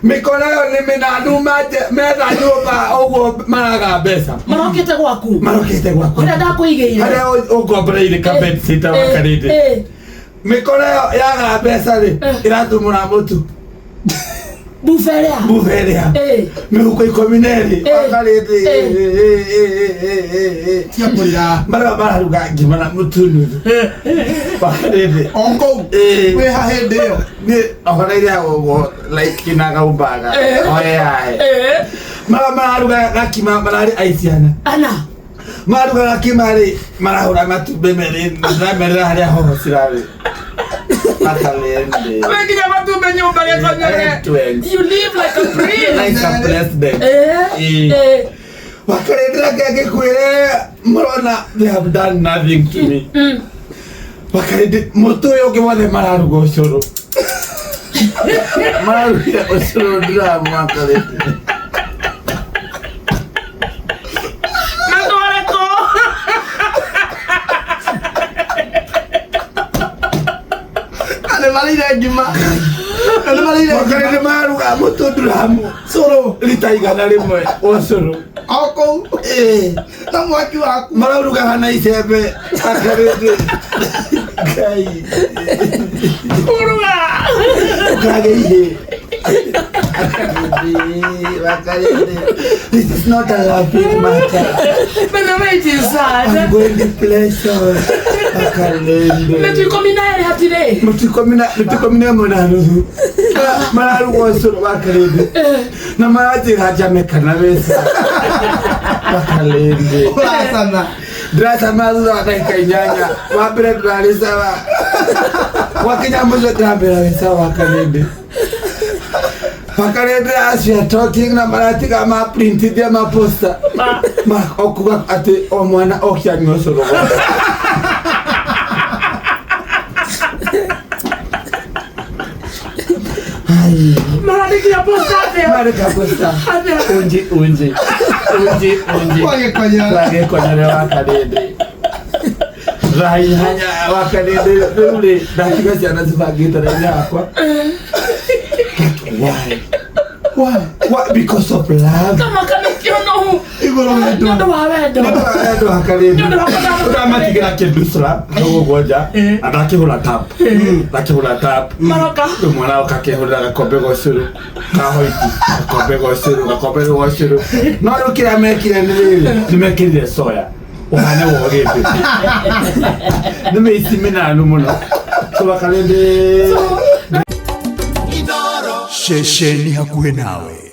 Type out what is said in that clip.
Mĩkora ĩyo nĩ mĩnanu metha nyũmba ũguo maraga mbeca. Marokĩte gwaku. Marokĩte gwakwa. Kũrĩa ndakũigĩire. Harĩa ũngomboreire ka bed sitter wa Karĩndĩ. Mĩkora ĩyo yaga mbeca rĩ, ĩratumũra mũtu. Bufe ĩrĩa. Bufe ĩrĩa. Mĩhuko 12. Wakarĩndĩ. Cia kũrĩra. Marĩa mararuga ngima na mũtu nuthu. Wakarĩndĩ. O kũu. Wĩ ha hĩndĩ ĩyo? Nĩ ohoreire ũguo like kinagaubaga. Oyae. Marĩa mararuga gakima mararĩ aiciana. Ana. Maruga gakima rĩ, marahũra matumbĩ merĩ, ndĩramerĩra harĩa hoho cirarĩ. Makalende. We nginya matumbĩ nyũmba gĩkonyore. End to end. You live like a prince. Like a president. Wakarĩndĩra ngĩkwĩre marona they have done nothing to me. Wakarĩndĩ mũtũ ũyũ ũngĩ wothe mararuga ũcũrũ. Mararugire ũcũrũ ndiramu wakarĩndĩ. Matware kũ? Nĩ marĩire ngima. Nĩ marĩire ngima. Wakarĩndĩ mararuga mũtũ nduramu Cũrũ. rita 100 wa ũcũrũ. O kũu. Na mwaki waku. Maraurugaga na icembe wakarĩndĩ. Ngai. Kũruga. Ũkage ihĩ. Wakarĩndĩ. This is not a laughing matter. By the way, it is sad. I'm going depression. Wakarĩndĩ. Mĩtu 12 hatirĩ. Mũtu 11 na nuthu. Mararuga ũcũrũ wakarĩndĩ. Na maranjĩra njame kana wĩca. Wakarĩndĩ. Ũracama. Ndĩracama thutha wa ndagĩka 8. Wa mbere ndũrarĩ sawa. Wakinya mũico ndĩrambĩra wĩ sawa Wakarĩndĩ. Wakarĩndĩ as we are talking na maratiga ma printithia ma poster. Ma okuga atĩ o mwana oke anyue ũcũrũ gwake. Ai. Marandĩkire poster atĩa? Marĩka poster. Atĩa? Unji unji. Unji unji. Kwagĩkonyora. Kwagĩkonyore Wakarĩndĩ. Thaa 8 Wakarĩndĩ rĩu rĩ ndatiga ciana cibangĩte raini yakwa. But why? Why? Why? Because of love. Kama kamĩkĩono. Igũrũ wendo. Nĩ ũndũ wa wendo. Nĩ ũndũ wa wendo Wakarĩndĩ. Nĩ ũndũ wa kwenda Ndamatigĩra kĩndusra hau ũguo nja na ndakĩhũra tap. Ndakĩhũra tap. Maroka. Rĩu mwana oka akehũrĩra gakombe ga ũcũrũ ka hoiti gakombe ga ũcũrũ gakombe ga ũcũrũ no rĩu kĩrĩa mekire nĩ rĩrĩ nĩ mekĩrire soya ũhane wa ũgĩmbĩ nĩ mĩici mĩnanu mũno so Wakarĩndĩ. Ceceni hakuhĩ nawe.